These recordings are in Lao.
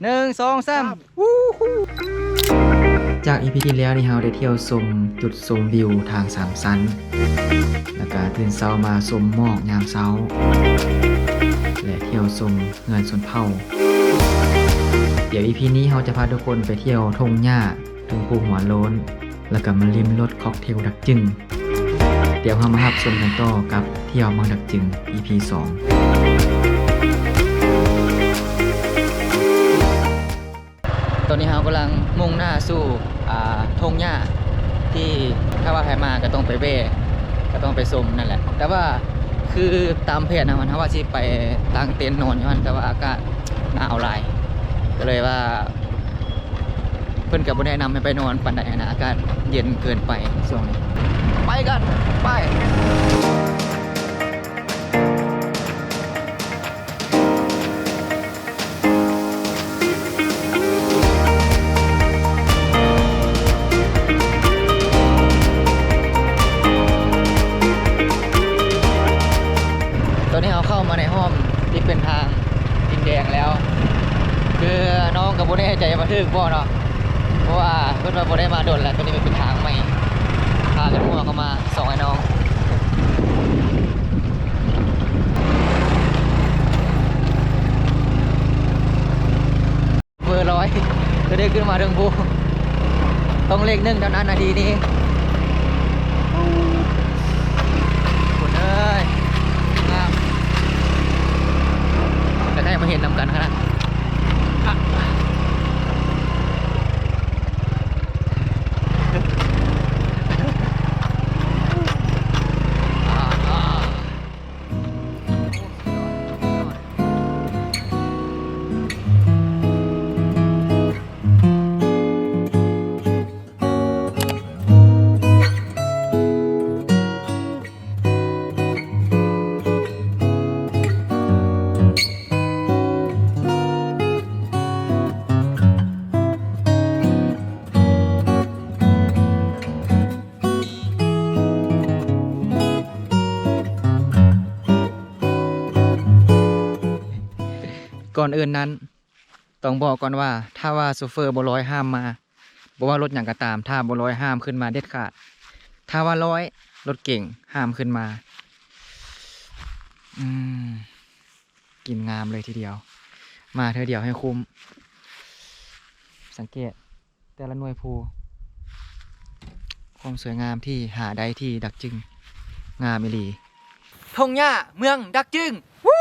ໜຶ່ງ ສອງ ສາມ ສາມ ວູ້! ຈາກອີພີທີ່ແລ້ວນີ້ ເຮົາໄດ້ທ່ຽວຊົມຈຸດຊົມວິວທາງສາມຊັນ ແລ້ວກະຕື່ນເຊົ້າມາຊົມໝອກຍາມເຊົ້າ ແລະ ທ່ຽວຊົມເຮືອນຊົນເຜົ່າ. ດຽວອີພີນີ້ເຮົາຈະພາທຸກຄົນໄປທ່ຽວທົ່ງຫຍ້າເທິງພູຫົວໂລ້ນ ແລ້ວກະມາລິມລົດຄອກເທວດັກຈຶງ. ດຽວເຮົາມາຮັບຊົມກັນຕໍ່ກັບທ່ຽວເມືອງດັກຈຶງ ອີພີສອງ. ຕອນນີ້ເຮົາກຳລັງມຸ່ງໜ້າສູ່ ອ່າ ທົ່ງຫຍ້າ ທີ່ຖ້າວ່າໃຜມາກະຕ້ອງໄປແວ່ ກະຕ້ອງໄປຊົມນັ້ນແຫຼະ. ແຕ່ວ່າຄືຕາມແຜນຫັ້ນ ເຮົາວ່າຊິໄປຕັ້ງເຕັນນອນຢູ່ຫັ້ນ ແຕ່ວ່າອາກາດໜາວຫຼາຍ ກະເລີຍວ່າ ເພິ່ນກະບໍ່ແນະນຳໃຫ້ໄປນອນປານໃດຫັ້ນນະ ອາກາດເຢັນເກີນໄປຊ່ວງນີ້. ໄປກັນ ໄປ. ຕອນນີ້ເຮົາເຂົ້າມາໃນຮ່ອມທີ່ເປັນທາງ ດິນແດງແລ້ວ ຄືນ້ອງກະບໍ່ແນ່ໃຈວ່າຖືກບໍ່ເນາະ ເພາະວ່າເພິ່ນວ່າບໍ່ໄດ້ມາດົນແລ້ວ. ໂຕນີ້ມັນເປັນທາງໃໝ່ ພາກັນມົ່ວເຂົ້າມາສອງອ້າຍນ້ອງ. ເບີຮ້ອຍ ກະໄດ້ຂຶ້ນມາເທິງພູ ຕ້ອງເລກໜຶ່ງເທົ່ານັ້ນນາທີນີ້. ໂອ້ຍ ຄົນເອີຍ ງາມ ແຕ່ໃຫ້ມາເຫັນນຳກັນຂະໜາດ. ກ່ອນອື່ນນັ້ນ ຕ້ອງບອກກ່ອນວ່າ ຖ້າວ່າໂຊເຟີບໍ່ລອຍຫ້າມມາ ບໍ່ວ່າລົດຫຍັງກະຕາມ ຖ້າບໍ່ລອຍຫ້າມຂຶ້ນມາເດັດຂາດ. ຖ້າວ່າລອຍ ລົດເກັງຫ້າມຂຶ້ນມາ. ອືມ ກິນງາມເລີຍທີດຽວ ມາເທື່ອດຽວໃຫ້ຄຸ້ມ. ສັງເກດ ແຕ່ລະໜ່ວຍພູ ຄວາມສວຍງາມທີ່ຫາໄດ້ທີ່ດັກຈຶງ ງາມອີ່ຫຼີ. ທົ່ງຫຍ້າເມືອງດັກຈຶງ ວູ້!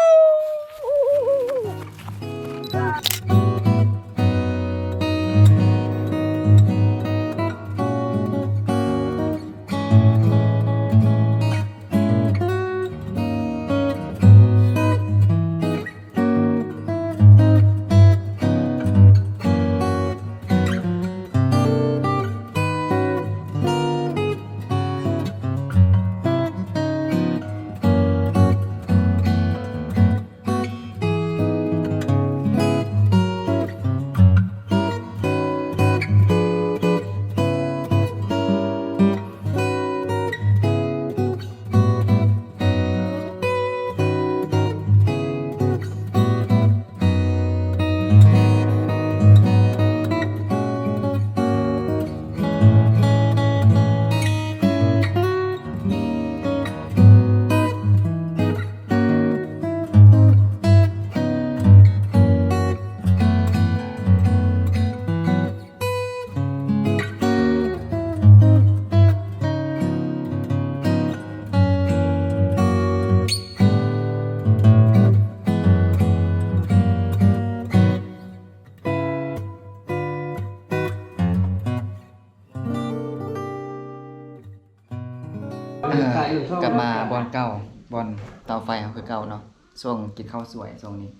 ເອີ ກັບມາບ່ອນເກົ່າ ບ່ອນເຕົາໄຟເຮົາຄືເກົ່າເນາະ. ຊ່ວງກິນເຂົ້າສວຍຊ່ວງນີ້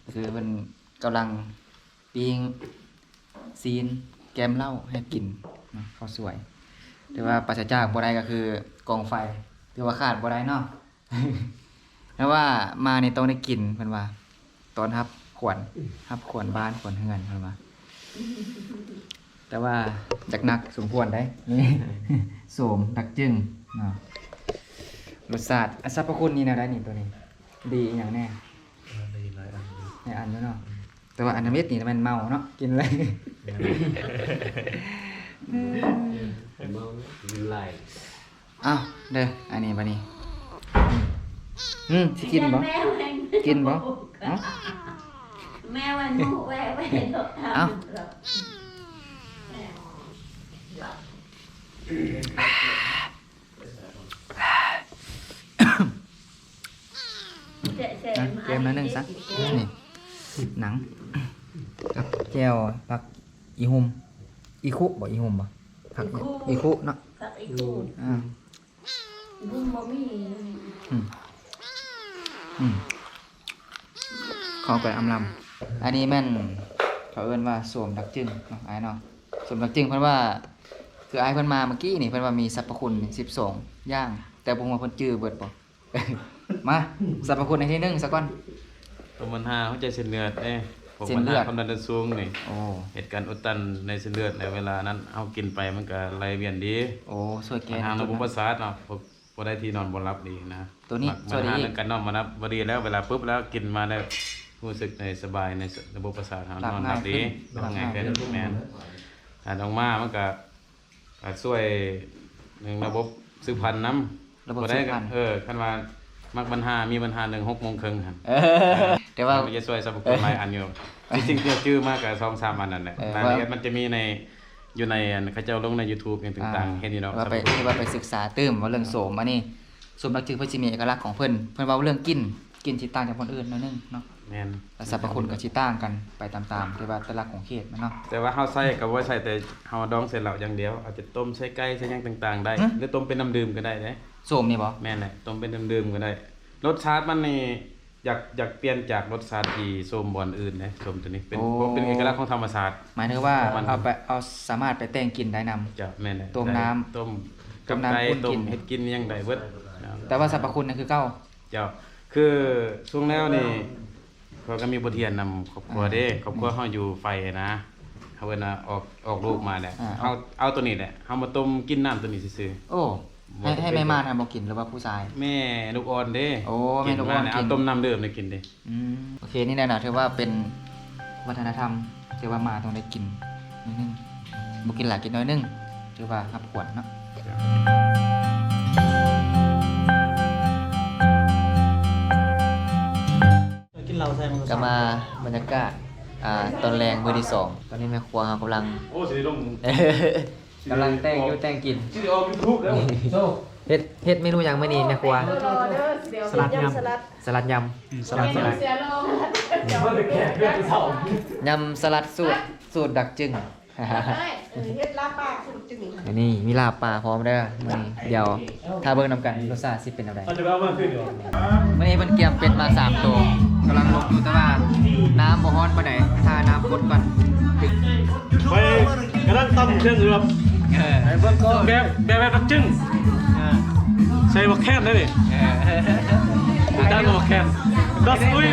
ກະຄືເພິ່ນກຳລັງປີ້ງຊີ້ນແກ້ມເຫຼົ້າໃຫ້ກິນເນາະ ເຂົ້າສວຍ. ແຕ່ວ່າປາສະຈາກບໍ່ໄດ້ກະຄືກອງໄຟ ຖືວ່າຂາດບໍ່ໄດ້ເນາະ. ແຕ່ວ່າມານີ້ຕ້ອງໄດ້ກິນ ເພິ່ນວ່າ ຕ້ອນຮັບຂວັນ ຮັບຂວັນບ້ານຂວັນເຮືອນ ເພິ່ນວ່າ. ແຕ່ວ່າຈັກໜັກສົມຄວນໃດ໋ ນີ້ ໂສມດັກຈຶງເນາະ. ລົດຊາດ ອາ ສັບພະຄຸນນີ້ແນວໃດນີ້ ໂຕນີ້ ດີອີ່ຫຍັງແດ່? ເອີ ດີຫຼາຍອັນຢູ່ ຫຼາຍອັນຢູ່ເນາະ. ແຕ່ວ່າອັນເມັດນີ້ແມ່ນເມົາເນາະ ກິນເລີຍ ເມົາກິນຫຼາຍ. ອ້າວ ເດີ ອັນນີ້ບັດນີ້ ອືມ ຊິກິນບໍ່? ກິນບໍ່? ເອົ້າ ແມວມັນຮູ້ແວ່ໆ ເອົາ ແກມໜ້ອຍໜຶ່ງຊະ ນີ້ ໜັງ ກັບແຈ່ວຜັກອີຮຸ່ມ ອີຄຸບໍ ອີຮຸ່ມບໍ ຜັກອີຄຸເນາະ ຜັກອີຄຸ ອ່າ ບຸ້ມບໍ່ມີ ອືມ ອືມ ຂອງໄປອຳລຳ ອັນນີ້ແມ່ນເຂົາເອີ້ນວ່າໂສມດັກຈຶງເນາະ ອ້າຍເນາະ ໂສມດັກຈຶງ ເພິ່ນວ່າ ຄືອ້າຍເພິ່ນມາເມື່ອກີ້ນີ້ ເພິ່ນວ່າມີສັບພະຄຸນສິບສອງຢ່າງ ແຕ່ບໍ່ຮູ້ວ່າເພິ່ນຈື່ເບິດບໍ່ ມາ ສັບພະຄຸນໃນທີໜຶ່ງຊະກ່ອນ ຕົ້ມບັນຫາຫົວໃຈເສັ້ນເລືອດເດ້ ພວກບັນຫາຄວາມດັນສູງນີ້ ໂອ້ ເຮັດການອຸດຕັນໃນເສັ້ນເລືອດ ໃນເວລານັ້ນເຮົາກິນໄປມັນກະໄຫຼວຽນດີ ໂອ້ ຊ່ວຍແກ້ ບັນຫາລະບົບປະສາດເນາະ ພວກ ບໍ່ໄດ້ທີ່ນອນບໍ່ຫຼັບນີ້ນະ ໂຕນີ້ຊ່ວຍໄດ້ອີກ ບັນຫາເລື່ອງການນອນບໍ່ຫຼັບບໍ່ດີແລ້ວ ເວລາປຶບແລ້ວກິນມາແລ້ວຮູ້ສຶກໃນສະບາຍ ໃນລະບົບປະສາດເຮົານອນຫຼັບດີ ຫຼັບງ່າຍຂຶ້ນ ແມ່ນ ຖ້າອອກມາມັນກະ ກະຊ່ວຍເລື່ອງລະບົບສືບພັນນຳ ລະບົບສືບພັນ ເອີ ຄັນວ່າມັກບັນຫາ ມີບັນຫາເລື່ອງຫົກໂມງເຄິ່ງຫັ້ນ ເອີ ແຕ່ວ່າມັນຈະຊ່ວຍສັບພະຄຸນຫຼາຍອັນຢູ່ ເອີ ທີ່ຈິງທີ່ຈື່ມາກະສອງສາມອັນນັ້ນແຫຼະ ເອີ ລາຍລະອຽດມັນຈະມີໃນ ຢູ່ໃນອັນເຂົາເຈົ້າລົງໃນຢູທູບຫຍັງຕ່າງໆ ເຫັນຢູ່ດອກ ວ່າໄປ ວ່າໄປສຶກສາຕື່ມວ່າເລື່ອງໂສມ ອັນນີ້ໂສມດອກຈຶກເພິ່ນຊິມີເອກະລັກຂອງເພິ່ນ ເພິ່ນເວົ້າເລື່ອງກິ່ນ ກິ່ນຊິຕ່າງຈາກບ່ອນອື່ນໜ້ອຍໜຶ່ງເນາະ ແມ່ນ ແລະ ສັບພະຄຸນກໍຊິຕ່າງກັນໄປຕາມໆ ທີ່ວ່າແຕ່ລະຂົງເຂດມັນເນາະ ແຕ່ວ່າເຮົາໃຊ້ກໍບໍ່ໃຊ້ແຕ່ເຮົາດອງໃສ່ເຫຼົ້າຢ່າງດຽວ ອາດຈະຕົ້ມໃສ່ໄກ່ໃສ່ຫຍັງຕ່າງໆໄດ້ ຫຼືຕົ້ມເປັນນ້ຳດື່ມກໍໄດ້ເດ້ ໂສມນີ້ບໍ? ແມ່ນແຫຼະ ຕົ້ມເປັນນ້ຳດື່ມກໍໄດ້ ລົດຊາດມັນນີ້ ຢາກ ຢາກປ່ຽນຈາກລົດຊາດທີ່ໂສມບ່ອນອື່ນເດ້ ໂສມໂຕນີ້ເປັນ ໂອ້ ເປັນເອກະລັກຂອງທຳມະຊາດ ໝາຍເຖິງວ່າເອົາໄປ ເອົາສາມາດໄປແຕ່ງກິນໄດ້ນຳ ເຈົ້າ ແມ່ນແຫຼະ ຕົ້ມນ້ຳ ຕົ້ມກັບໄກ່ ຕົ້ມເຫັດກິນຫຍັງໄດ້ເບິດ ແຕ່ວ່າສັບພະຄຸນຍັງຄືເກົ່າ ເຈົ້າ ຄືຊ່ວງແລ້ວນີ້ ຂ້ອຍກໍມີບົດຮຽນນຳຄອບຄົວເດ້ ຄອບຄົວເຮົາຢູ່ໄຟນະ ເຮົາເອີ້ນວ່າອອກ ອອກລູກມາແຫຼະ ເຮົາເອົາໂຕນີ້ແຫຼະ ເຮົາມາຕົ້ມກິນນ້ຳໂຕນີ້ຊື່ໆ ໂອ້ ໃຫ້ ໃຫ້ແມ່ມ່ານບໍ່ກິນ ຫຼືວ່າຜູ້ຊາຍ? ແມ່ລູກອ່ອນເດ້ ໂອ້ ແມ່ລູກອ່ອນກິນ ເອົາຕົ້ມນ້ຳດື່ມໃຫ້ກິນເດ້ ອືມ ໂອເຄ ນີ້ແຫຼະນະ ຖືວ່າເປັນວັດທະນະທຳ ຖືວ່າໝາຕ້ອງໄດ້ກິນໜ້ອຍໜຶ່ງ ບໍ່ກິນຫຼາຍ ກິນໜ້ອຍໜຶ່ງ ຖືວ່າຮັບຄວນເນາະ ກິນເຫຼົ້າໃສ່ມັນກໍ ກັບມາບັນຍາກາດ ອ່າ ຕອນແລງມື້ທີສອງ ຕອນນີ້ແມ່ຄົວເຮົາກຳລັງ ໂອ້ ຊິໄດ້ລົງ ກຳລັງແຕ່ງຢູ່ແຕ່ງກິນ ຊິໄດ້ອອກຢູທູບແລ້ວ ເຮັດ ເຮັດເມນູຫຍັງມື້ນີ້ແມ່ຄົວ? ສະຫຼັດຍຳ ສະຫຼັດຍຳ ອືມ ສະຫຼັດ ສະຫຼັດ ຍຳສະຫຼັດສູດ ສູດດັກຈຶງ ເອີ ເຮັດລາບປາສູດຈຶງ ອັນນີ້ມີລາບປາພ້ອມເດີມື້ນີ້ ດຽວຖ້າເບິ່ງນຳກັນ ລົດຊາດຊິເປັນແນວໃດ ມື້ນີ້ເພິ່ນກຽມເປັດມາສາມໂຕ ກຳລັງລົງຢູ່ ແຕ່ວ່ານ້ຳບໍ່ຮ້ອນປານໃດ ຖ້ານ້ຳຟົດກ່ອນ ຂ້ອຍກຳລັງຕຳເຄື່ອງຢູ່ ເອີ ແບບ ແບບ ແບບດັກຈຶງ ເອີ ໃສ່ບັກແຄນໄດ້ນີ້ ເອີ ຈານບັກແຄນ ດັດອຸ້ຍ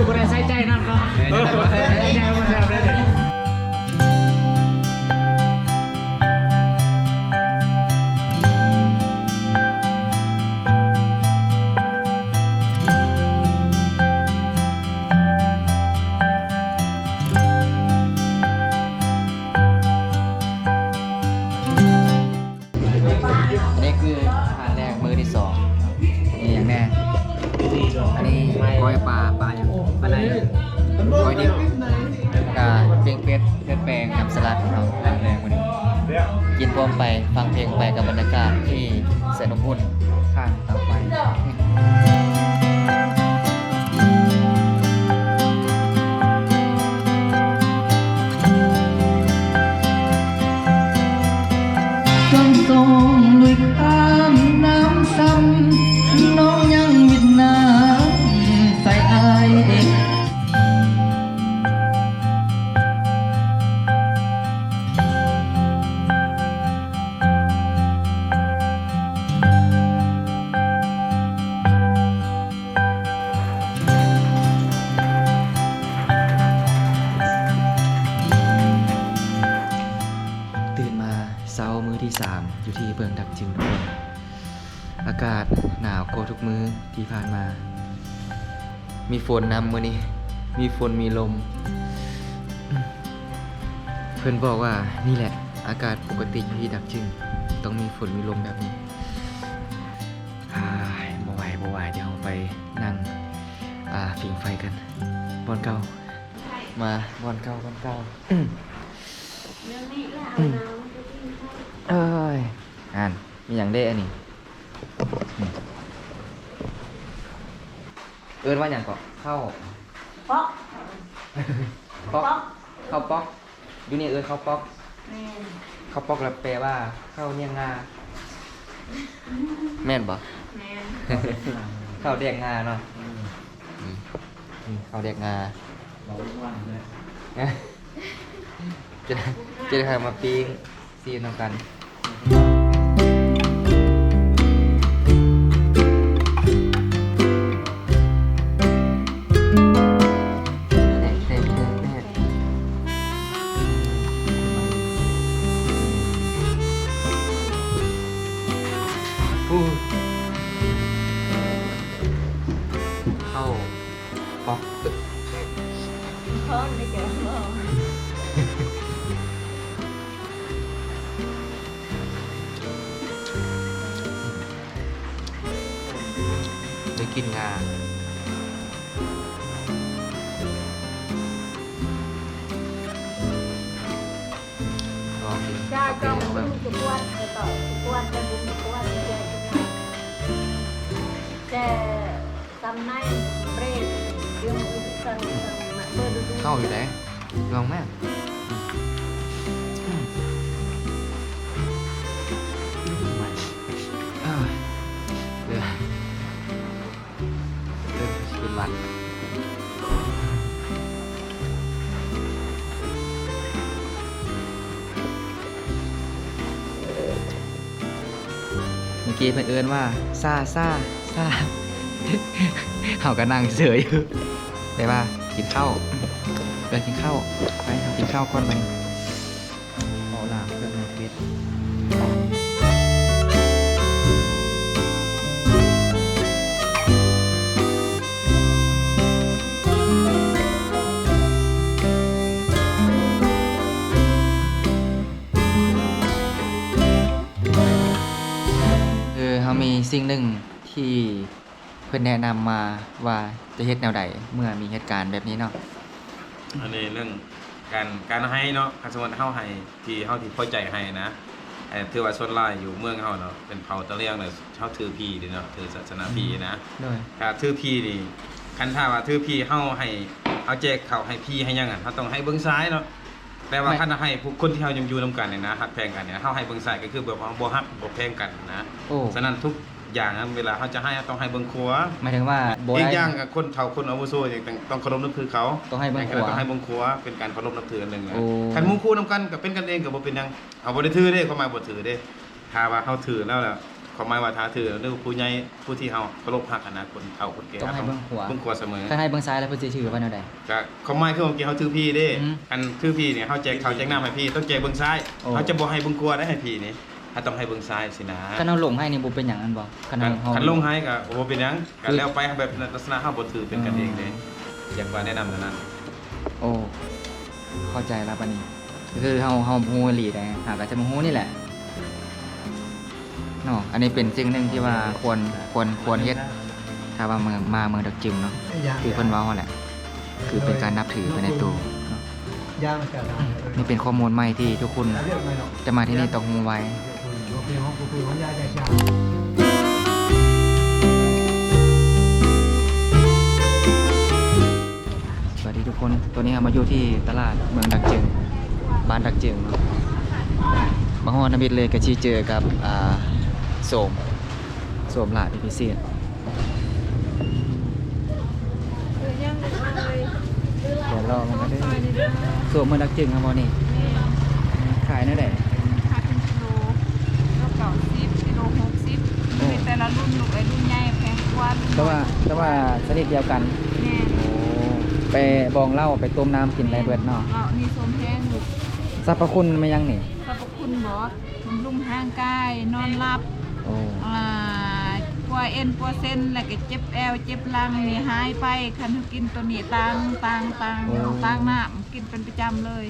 ບໍ່ໄດ້ໃສ່ໃຈນຳເນາະ ເອີ ບໍ່ໄດ້ໃສ່ໃຈ ບໍ່ແຊບເລີຍ. ອັນນີ້ຄືອາຫານແລງມື້ທີສອງ ມີຫຍັງແດ່? ອັນນີ້ກ້ອຍປາ ປາຫຍັງ? ປາໄນ ກ້ອຍດິບ ແລ້ວກະປີ້ງເປັດ ເຮັດແປງກັບສະຫຼັດເນາະ ອາຫານແລງມື້ນີ້ ກິນພ້ອມໄປ ຟັງເພງໄປກັບບັນຍາກາດທີ່ແສນອົບອຸ່ນຂ້າງເຕົາໄຟ. ຈອມຊົງລຸຍຂ້າມນ້ຳຊ້ຳ ນ້ອງຍັງວິດນ້ຳໃສ່ອ້າຍ. ຕື່ນມາເຊົ້າມື້ທີສາມ ຢູ່ທີ່ເມືອງດັກຈຶງ ທຸກຄົນ. ອາກາດໜາວກວ່າທຸກມື້ທີ່ຜ່ານມາ. ມີຝົນນຳມື້ນີ້ ມີຝົນມີລົມ. ພິ່ນບອກວ່ານີ້ແຫຼະ ອາກາດປົກກະຕິຢູ່ທີ່ດາກຈຶງ ຕ້ອງມີຝົນມີລົມແບບນີ້. ອ້າຍ ບໍ່ໄຫວ ບໍ່ໄຫວ ດຽວເຮົາໄປນັ່ງ ອ່າ ຜິງໄຟກັນ ບ່ອນເກົ່າ. ມາບ່ອນເກົ່າ ບ່ອນເກົ່າ. ເອີຍ ຫັ້ນ ມີຫຍັງເດ້ອັນນີ້? ເອີ້ນວ່າຫຍັງເກາະ? ເຂົ້າປ໋ອກ ປ໋ອກ ເຂົ້າປ໋ອກ. ຢູ່ນີ້ເອີ້ນເຂົ້າປ໋ອກ. ແມ່ນ. ເຂົ້າປ໋ອກລະແປວ່າເຂົ້ານຽງງາ ແມ່ນບໍ່? ແມ່ນ. ເຂົ້າແດກງາເນາະ. ອືມ ອືມ ເຂົ້າແດກງາ ຈະ ຈະໄດ້ມາປີ້ງ ຊີນນຳກັນ. ເຂົ້າປ໋ອກ ໄດ້ກິນງາ ລອງກິນ ຈາ ເຂົ້າເປ ຈອງ ເບິ່ງ ຈະກວດ ເອີ ຕໍ່ ຈະກວດ ຈະບຸນ ຈະກວດ ຈະແຈກ ຈະແຈກ ເຂົ້າຢູ່ເດ້ ລອງມາ ອືມ ເອີ ເປັນຫວັດ. ເມື່ອກີ້ເພິ່ນເອີ້ນວ່າ ຊາ ຊາ ຊາ ເຮົາກໍນັ່ງເສີຍຢູ່ ແປວ່າກິນເຂົ້າ ເອີ້ນກິນເຂົ້າ ໄປ ເຮົາກິນເຂົ້າກ່ອນບັດນີ້. ເວົ້າລາວເຄື່ອງເຮັດ ເອີ ເຮົາມີສິ່ງໜຶ່ງທີ່ ເພິ່ນແນະນຳມາວ່າຈະເຮັດແນວໃດເມື່ອມີເຫດການແບບນີ້ເນາະ. ອັນນີ້ເລື່ອງການ ການໃຫ້ເນາະ ຄັນສົມມຸດເຮົາໃຫ້ ທີ່ເຮົາທີ່ພໍໃຈໃຫ້ນະ ເອີ ຖືວ່າສ່ວນຫຼາຍຢູ່ເມືອງເຮົາເນາະ ເປັນເຜົ່າຕະຫຼຽງເນາະ ເຮົາຖືຜີເດ້ເນາະ ຖືສາສະໜາຜີນະ. ໂດຍ ຖ້າຖືຜີນີ້ ຄັນຖ້າວ່າຖືຜີ ເຮົາໃຫ້ ເຮົາແຈກເຂົ້າໃຫ້ຜີໃຫ້ຫຍັງ ເຮົາຕ້ອງໃຫ້ເບິ່ງຊາຍເນາະ. ແຕ່ວ່າຄັນໃຫ້ຜູ້ຄົນທີ່ເຮົາຍັງຢູ່ນຳກັນນີ້ນະ ຮັກແພງກັນນີ້ນະ ເຮົາໃຫ້ເບິ່ງຊ້າຍກໍຄືແບບວ່າເຮົາບໍ່ຮັກບໍ່ແພງກັນນະ. ໂອ້ ສະນັ້ນທຸກຢ່າງນະ ເວລາເຮົາຈະໃຫ້ ເຮົາຕ້ອງໃຫ້ເບິ່ງຂວາ. ໝາຍເຖິງວ່າບໍ່ໄດ້ ອີກຢ່າງກໍຄົນເຖົ້າຄົນອາວຸໂສນີ້ຕ້ອງ ຕ້ອງເຄົາລົບນັບຖືເຂົາ ຕ້ອງໃຫ້ເບິ່ງຂວາ ຕ້ອງໃຫ້ເບິ່ງຂວາ ເປັນການເຄົາລົບນັບຖືອັນໜຶ່ງນະ. ໂອ້ ຄັນໝູ່ຄູ່ນຳກັນກໍເປັນກັນເອງກໍບໍ່ເປັນຫຍັງ ເຮົາບໍ່ໄດ້ຖືເດ້ ຄວາມໝາຍບໍ່ຖືເດ້. ຖ້າວ່າເຮົາຖືແລ້ວ ແລ້ວ ຄວາມໝາຍວ່າຖ້າຖື ຫຼືຜູ້ໃຫຍ່ ຜູ້ທີ່ເຮົາເຄົາລົບຮັກຫັ້ນນະ ຄົນເຖົ້າຄົນແກ່ ຕ້ອງໃຫ້ເບິ່ງຂວາ ເບິ່ງຂວາສະເໝີ. ຄັນໃຫ້ເບິ່ງຊ້າຍແລ້ວເພິ່ນຊິຖືວ່າແນວໃດ? ກະຄວາມໝາຍຄືວ່າເມື່ອກີ້ເຮົາຖືຜີເດ້. ອືມ ຄັນຖືຜີນີ້ ເຮົາແຈກເຂົ້າແຈກນ້ຳໃຫ້ຜີ ຕ້ອງແຈກເບິ່ງຊ້າຍ. ໂອ້ ເຮົາຈະບໍ່ໃຫ້ເບິ່ງຂວາໄດ້ໃຫ້ຜີນີ້ ເຮົາຕ້ອງໃຫ້ເບິ່ງຊ້າຍຊີ້ນະ. ຄັນເຮົາຫຼົງໃຫ້ນີ້ບໍ່ເປັນຫຍັງແມ່ນບໍ່? ຄັນເຮົາ ຄັນ ຄັນຫຼົງໃຫ້ກະບໍ່ເປັນຫຍັງ ກະແລ້ວໄປ ແບບລັກສະນະເຮົາບໍ່ຖື ເປັນກັນເອງເດ້. ອືມ ຢາກວ່າແນະນຳແນວນັ້ນ. ໂອ້ ເຂົ້າໃຈລະບາດນີ້ ຄືເຮົາ ເຮົາບໍ່ຮູ້ອີ່ຫຼີໃດ ຫາກະຈະມາຮູ້ນີ້ແຫຼະເນາະ. ອັນນີ້ເປັນສິ່ງໜຶ່ງທີ່ວ່າຄວນ ຄວນ ຄວນເຮັດ ຖ້າວ່າເມືອງ ມາເມືອງດາກຈຶງເນາະ ຄືເພິ່ນເວົ້າຫັ້ນແຫຼະ ຄືເປັນການນັບຖືໄປໃນໂຕເນາະ. ນີ້ເປັນຂໍ້ມູນໃໝ່ທີ່ທຸກຄົນຈະມາທີ່ນີ້ຕ້ອງຮູ້ໄວ້. ສະຫວັດດີທຸກຄົນ ຕອນນີ້ເຮົາມາຢູ່ທີ່ຕະຫຼາດເມືອງດາກຈຶງ ບ້ານດາກຈຶງເນາະ. ມາຮອດນຳອິດເລີຍກໍຊິເຈີກັບ ອ່າ ໂສມ ໂສມຫຼ້າເປັນພິເສດ. ດຽວລອງກັນເດີ ໂສມເມືອງດາກຈຶງເຮົາບໍ່ນີ້? ແມ່ນ. ຂາຍແນວໃດ? ຂາຍເປັນກິໂລ ກິໂລເກົ້າສິບ ກິໂລຫົກສິບ. ໂອ້ ມີແຕ່ລະລຸ້ນ ລູກເອີຍ ລຸ້ນໃຫຍ່ແພງກວ່າ ລຸ້ນ ແຕ່ວ່າ ແຕ່ວ່າຊະນິດດຽວກັນ. ແມ່ນ. ໂອ້ ໄປບອງເຫຼົ້າ ໄປຕົ້ມນ້ຳກິນໄດ້ເບິດເນາະ. ແມ່ນ ເຫຼົ້ານີ້ໂສມແພງຢູ່. ສັບພະຄຸນແມ່ນຫຍັງນີ້? ສັບພະຄຸນບໍ? ບຳລຸງຮ່າງກາຍ ນອນຫຼັບ. ໂອ້ ອ່າ ປົວເອັນປົວເສັ້ນ ແລ້ວກໍເຈັບແອວເຈັບຫຼັງນີ້ຫາຍໄປ ຄັນເຮົາກິນໂຕນີ້ ຕ່າງ ຕ່າງ ຕ່າງ ໂອ້ ຕ່າງນ້ຳ ກິນເປັນປະຈຳເລີຍ.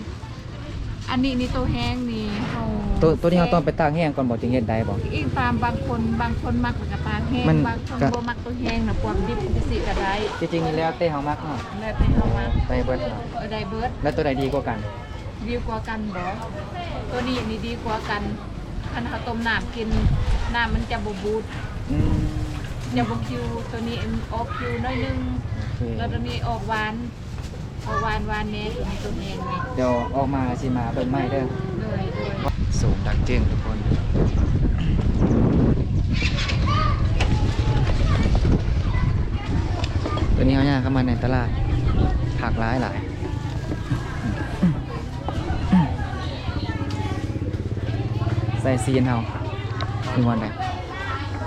ອັນນີ້ນີ້ໂຕແຫ້ງນີ້ເຮົາ ໂຕ ໂຕນີ້ເຮົາຕ້ອງໄປຕາກແຫ້ງກ່ອນບໍ່ ຈຶ່ງເຮັດໄດ້ບໍ່? ອີງຕາມບາງຄົນ ບາງຄົນມັກແລ້ວກໍຕາກແຫ້ງ ມັນ ບາງຄົນ ກະ ບໍ່ມັກໂຕແຫ້ງນະ ພວກດິບຈັ່ງຊີ້ກໍໄດ້. ທີ່ຈິງນີ້ແລ້ວແຕ່ເຮົາມັກເນາະ ແລ້ວແຕ່ເຮົາມັກ ໄດ້ເບິດເນາະ ເອີ ໄດ້ເບິດ. ແລ້ວໂຕໃດດີກວ່າກັນ? ດີກວ່າກັນບໍ່? ໂຕນີ້ນີ້ດີກວ່າກັນ ຄັນເຮົາຕົ້ມນ້ຳກິນ ນ້ຳມັນຈະບໍ່ບູດ ອືມ ຈະບໍ່ຄິວ. ໂຕນີ້ອອກຄິວໜ້ອຍໜຶ່ງ ໂອເຄ ແລ້ວໂຕນີ້ອອກຫວານ ເພາະຫວານ ຫວານແນ່ ໂຕນີ້ໂຕແຫ້ງແນ່. ດຽວອອກມາຊິມາເບິ່ງໃໝ່ເດີ. ໂດຍ ໂດຍ. ສູງດັກຈຶ່ງທຸກຄົນ. ຕອນນີ້ເຮົາຍ່າງເຂົ້າມາໃນຕະຫຼາດ ຜັກຫຼາຍໆ. ໃສ່ຊີ້ນເຮົາ ມີບ່ອນໃດ?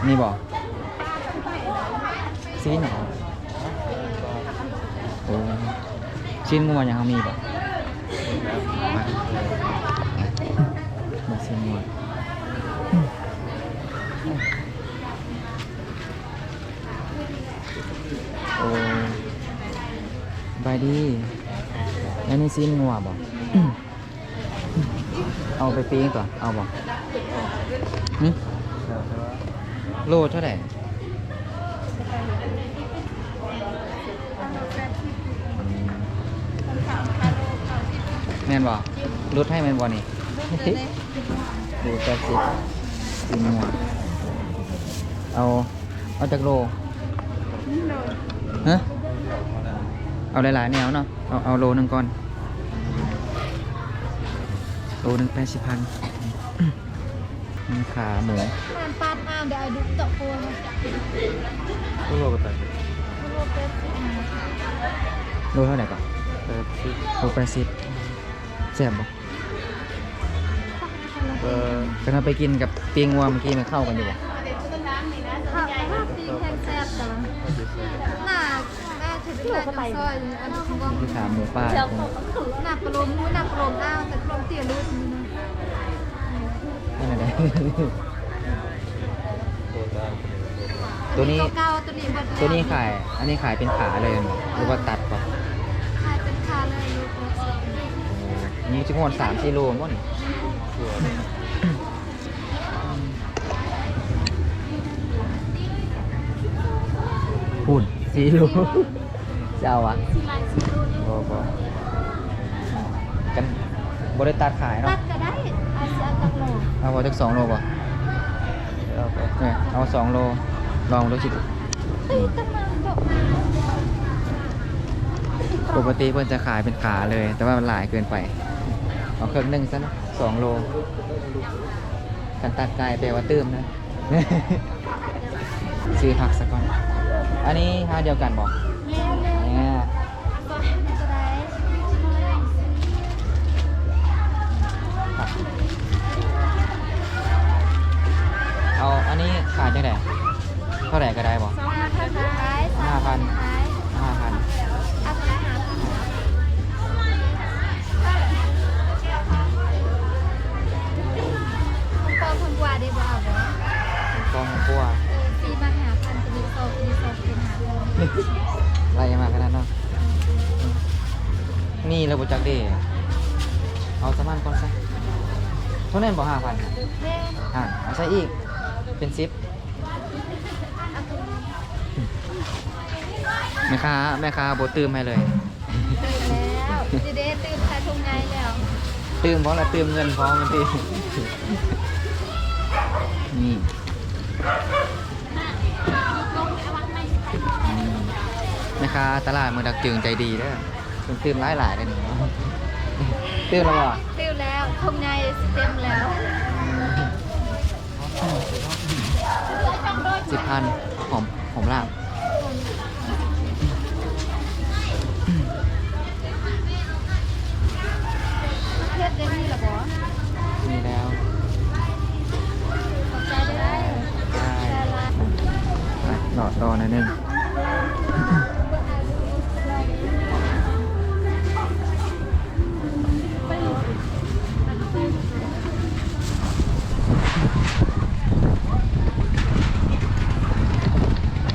ນີ້ບໍ່? ຊີ້ນຫຍັງ? ໂອ້ ຊີ້ນງົວຫຍັງເຮົາມີບໍ່? ມາ ເບິ່ງຊີ້ນງົວ. ໂອ້ ສະບາຍດີ. ອັນນີ້ຊີ້ນງົວບໍ່? ເອົາໄປປີ້ງຕົວະ ເອົາບໍ່? ຫຶ? ໂລເທົ່າໃດ? ແມ່ນບໍ່? ຫຼຸດໃຫ້ແມ່ນບໍ່ນີ້? ໂລແປດສິບ ຊີ້ນງົວ. ເອົາ ເອົາຈັກໂລ? ຮະ? ເອົາຫຼາຍໆແນວເນາະ. ເອົາ ເອົາໂລໜຶ່ງກ່ອນ ໂລໜຶ່ງແປດສິບພັນ. ມີຂາໝູ ປາດມາເດີ ອາຍດຸເຈາະໂກນ ໂລເທົ່າໃດກໍ? ແປດສິບ ໂລແປດສິບ. ແຊບບໍ່? ເອີ ຄັນເຮົາໄປກິນກັບປີ້ງງົວມື້ກີ້ ມັນເຂົ້າກັນຢູ່ບໍ່? ຖ້າ ຖ້າປີ້ງແຮງແຊບ ແຕ່ວ່າໜ້າ ໜ້າຈະເປັນໜ້າຈອງຊອຍ ອັນນັ້ນ ມີຂາໝູປ່າ ໜ້າປະໂລມ ໜ້າປະໂລມອ້າວ ແຕ່ປະໂລມເຕຍລຸດນີ້ນະ. ອັນນັ້ນແຫຼະ ໂຕນີ້ ໂຕນີ້ເກົ່າ ໂຕນີ້ເບິດແລ້ວ ໂຕນີ້ຂາຍ ອັນນີ້ຂາຍເປັນຂາເລີຍແມ່ນບໍ່ ຫຼືວ່າຕັດບໍ່? ຂາຍເປັນຂາເລີຍ ໂລແປດສິບ. ໂອ້ ນີ້ຊິຮອດສາມສີ່ໂລບໍ່ນີ້? ພຸ້ນ ສີ່ໂລ. ຈະເອົາຫວາ? ບໍ່ ບໍ່ ກັນບໍ່ໄດ້ຕັດຂາຍເນາະ. ຕັດກໍໄດ້ ອາຍຊິເອົາຈັກໂລ? ເອົາບໍ່ ຈັກສອງໂລບໍ່? ເອົາໄປ ເອີ ເອົາສອງໂລ ລອງເບິ່ງດູຊິ. ເອີ ຕັດມາ ຕົກມາ. ປົກກະຕິເພິ່ນຈະຂາຍເປັນຂາເລີຍ ແຕ່ວ່າມັນຫຼາຍເກີນໄປ ເອົາເຄິ່ງໜຶ່ງຊັ້ນ ສອງໂລ. ຄັນຕັດກາຍແປວ່າຕື່ມນະ. ຊື້ຜັກສາກ່ອນ. ອັນນີ້ຮ້ານດຽວກັນບໍ່? ແມ່ນເລີຍ. ແມ່ນ. ເອົາ ອັນນີ້ຂາຍຈັ່ງໃດ? ເທົ່າໃດກໍໄດ້ບໍ່? ສອງ ຫ້າພັນ ຫ້າພັນ ຫ້າພັນ. ເອົາເທົ່າໃດ? ຫ້າພັນ. ຂອງປອມຂອງກົວເດ້ ບໍ່ເອົາບໍ່? ຂອງປອມຂອງກົວ ເອີ ສີ່ມາຫ້າພັນ ຕົວນີ້ສອງ ຕົວນີ້ສອງ ຕົວນີ້ຫ້າພັນ. ໄລ່ມາຂະໜາດເນາະ. ມີແລ້ວບໍ່ຈັກເດ້. ເອົາສ່ຳນັ້ນກ່ອນຊະ. ເທົ່ານັ້ນບໍ່ ຫ້າພັນ? ແມ່ນ. ອ່າ ເອົາໃສ່ອີກ ເປັນສິບ. ແມ່ຄ້າ ແມ່ຄ້າບໍ່ຕື່ມໃຫ້ເລີຍ. ຕື່ມແລ້ວ ຊິເດ້ ຕື່ມໃສ່ຖົງໃຫຍ່ແລ້ວ. ຕື່ມພ້ອມລະ ຕື່ມເງິນພ້ອມຕິ. ນີ້ ອືມ ແມ່ຄ້າຕະຫຼາດເມືອງດາກຈຶງໃຈດີເດີ. ເພິ່ນຕື່ມຫຼາຍໆເດ້ນີ້. ຕື່ມແລ້ວບໍ່? ຕື່ມແລ້ວ ຖົງໃຫຍ່ຊິເຕັມແລ້ວ. ສິບພັນ ຫອມ ຫອມລາບ. ເຮັດໄດ້ມີແລ້ວບໍ່? ມີແລ້ວ. ຂອບໃຈເດີ. ໄດ້. ໄປ ເລາະຕໍ່ໜ້ອຍໜຶ່ງ.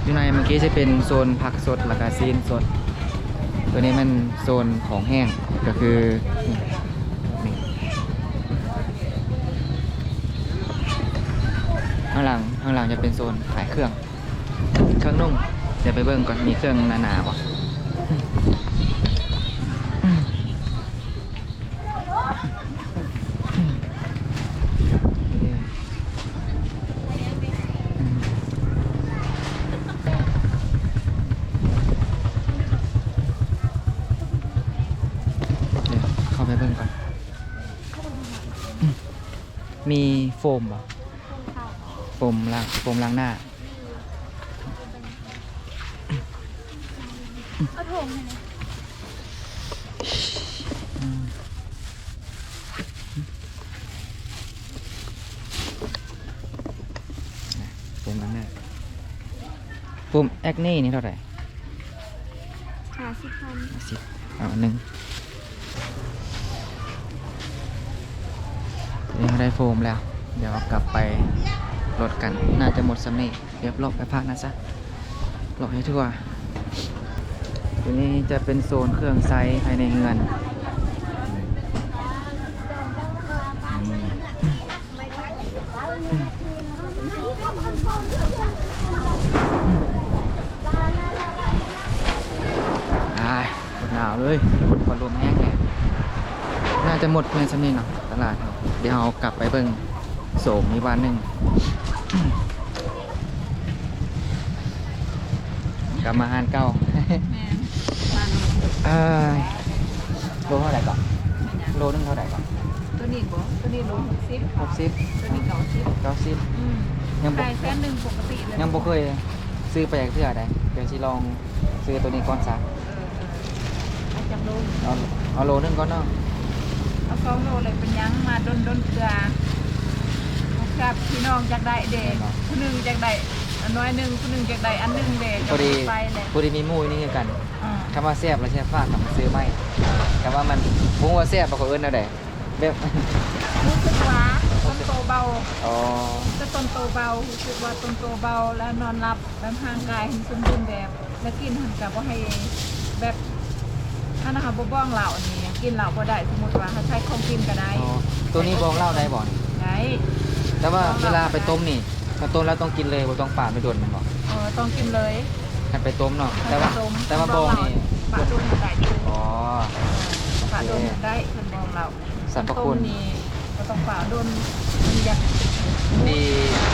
ຢູ່ໃນເມື່ອກີ້ຈະເປັນໂຊນຜັກສົດ ແລ້ວກະຊີ້ນສົດ. ໂຕນີ້ແມ່ນໂຊນຂອງແຫ້ງ ກະຄື ນີ້ ນີ້ ຂ້າງຫຼັງຈະເປັນໂຊນຂາຍເຄື່ອງ ເຄື່ອງນຸ່ງ. ດຽວໄປເບິ່ງກ່ອນ ມີເຄື່ອງໜາໆບໍ່. ເຂົ້າໄປເບິ່ງກ່ອນ. ມີໂຟມບໍ່? ໂຟມລ້າງ ໂຟມລ້າງໜ້າ. ເອົາຖົງໃຫ້ແດ່. ໂຟມລ້າງໜ້າ ໂຟມແອັກເນ່ນີ້ເທົ່າໃດ? ຫ້າສິບພັນ. ຫ້າສິບ ເອົາອັນໜຶ່ງ. ນີ້ເຮົາໄດ້ໂຟມແລ້ວ ດຽວເຮົາກັບໄປລົດກັນ. ໜ້າຈະໝົດສ່ຳນີ້. ດຽວເລາະໄປພາກນັ້ນຊະ ເລາະໃຫ້ທົ່ວ. ຕົວນີ້ຈະເປັນໂຊນເຄື່ອງໃຊ້ພາຍໃນເຮືອນ. ອາຍ ໂຄດໜາວເລີຍ ຝົນລົມແຮງແຮງ. ໜ້າຈະໝົດພຽງສ່ຳນີ້ເນາະ ຕະຫຼາດເຮົາ. ດຽວເຮົາກັບໄປເບິ່ງໂສມອີກບ້ານໜຶ່ງ. ກັບມາຮ້ານເກົ່າ. ແມ່ນ ມາໂລ ເອີ ໂລເທົ່າໃດເກາະ? ໂລໜຶ່ງເທົ່າໃດເກາະ? ຕົວນີ້ບໍ່? ຕົວນີ້ໂລຫົກສິບ. ຫົກສິບ. ຕົວນີ້ເກົ້າສິບ. ເກົ້າສິບ. ອືມ ຍັງບໍ່ ຂາຍແສນໜຶ່ງປົກກະຕິເລີຍ. ຍັງບໍ່ເຄີຍຊື້ໄປຈັກເທື່ອໃດ. ດຽວຊິລອງຊື້ຕົວນີ້ກ່ອນຊະ. ເອີ ເອີ ເອົາຈັກໂລ? ເອົາ ເອົາໂລໜຶ່ງກ່ອນເນາະ. ເອົາສອງໂລເລີຍ ເປັນຫຍັງ ມາດົນໆເທື່ອ. ເພື່ອພີ່ນ້ອງຢາກໄດ້ເດ້ ແມ່ນບໍ່? ຜູ້ໜຶ່ງຢາກໄດ້ອັນໜ້ອຍໜຶ່ງ ຜູ້ໜຶ່ງຢາກໄດ້ອັນໜຶ່ງເດ້. ພໍດີ ໄປແຫຼະ ພໍດີມີໝູ່ຢູ່ນີ້ຄືກັນ. ອືມ ຄັນວ່າແຊບລະຊິຝາກກັນມາຊື້ໃໝ່. ເອີ ແຕ່ວ່າມັນບໍ່ຮູ້ວ່າແຊບ ເຂົາເອີ້ນແນວໃດ? ແບບ ຮູ້ສຶກວ່າຕົ້ນໂຕເບົາ. ອໍ ແຕ່ຕົ້ນໂຕເບົາ ຮູ້ສຶກວ່າຕົ້ນໂຕເບົາ ແລະນອນຫຼັບ ແບບຮ່າງກາຍໃຫ້ສົມບູນແບບ ແລະກິນຫັ້ນກະບໍ່ໃຫ້ແບບ ຄັນເຮົາບໍ່ບອງເຫຼົ້ານີ້ ກິນເຫຼົ້າບໍ່ໄດ້. ສົມມຸດວ່າເຮົາໃຊ້ຂອງກິນກະໄດ້. ອໍ ໂຕນີ້ບອງເຫຼົ້າໄດ້ບໍ່ນີ້? ໄດ້ ແຕ່ວ່າເວລາໄປຕົ້ມນີ້ ເຮົາຕົ້ມແລ້ວຕ້ອງກິນເລີຍ ບໍ່ຕ້ອງປະໄປດົນແມ່ນບໍ່? ເອີ ຕ້ອງກິນເລີຍ ຄັນໄປຕົ້ມເນາະ. ແຕ່ວ່າ ແຕ່ວ່າບອງນີ້ ປະດົນໄດ້ຢູ່. ອໍ ປະດົນໄດ້ ເພິ່ນບອງເຫຼົ້າ. ສັນພະຄຸນນີ້ບໍ່ຕ້ອງປະດົນ ມັນຢາກ ດີ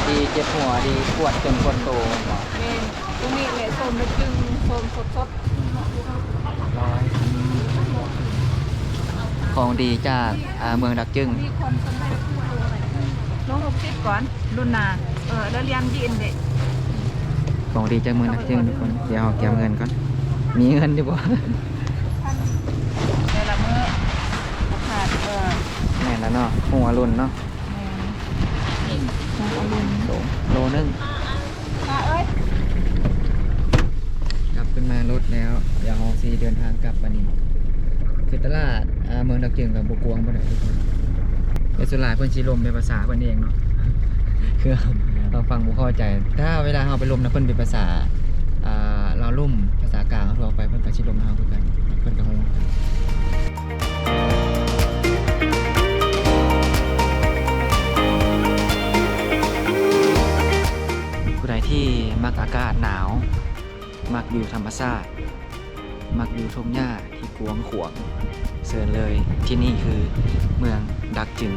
ດີເຈັບຫົວ ດີກວດຈົນກວດໂຕແມ່ນບໍ່? ແມ່ນ ຕົວນີ້ແຫຼະ ສົ້ມລະຈຶ່ງ ສົ້ມສົດໆ. ຂອງດີຈາກ ອ່າ ເມືອງດາກຈຶງ. ໂລຫົກສິບກ່ອນ ລຸ້ນໜ້າ ເອີ ແລ້ວລຽນຢີນເດ້. ຂອງດີຈາກເມືອງດາກຈຶງທຸກຄົນ. ດຽວເຮົາກຽມເງິນກ່ອນ ມີເງິນຢູ່ບໍ່? ແຕ່ລະມື້ບໍ່ຂາດ. ເອີ ແມ່ນລະເນາະ ຮຸ່ງອະລຸນເນາະ. ແມ່ນ ຮຸ່ງອະລຸນ ໂລໜຶ່ງ. ປ້າເອີຍ ກັບຂຶ້ນມາລົດແລ້ວ ດຽວເຮົາຊິເດີນທາງກັບບາດນີ້. ຄືຕະຫຼາດ ອ່າ ເມືອງດາກຈຶງກະບໍ່ກວ້າງປານໃດທຸກຄົນ ແຕ່ສ່ວນຫຼາຍເພິ່ນຊິລົມເປັນພາສາເພິ່ນເອງເນາະ ຄືເຮົາຟັງບໍ່ເຂົ້າໃຈ. ຖ້າເວລາເຮົາໄປລົມນຳເພິ່ນເປັນພາສາ ອ່າ ລາວລຸ່ມ ພາສາກາງທົ່ວໄປ ເພິ່ນກະຊິລົມນຳເຮົາຄືກັນ ເພິ່ນກະຮູ້. ຜູ້ໃດທີ່ມັກອາກາດໜາວ ມັກວິວທຳມະຊາດ ມັກວິວທົ່ງຫຍ້າທີ່ກວ້າງຂວາງ ເຊີນເລີຍ ທີ່ນີ້ຄືເມືອງດາກຈຶງ.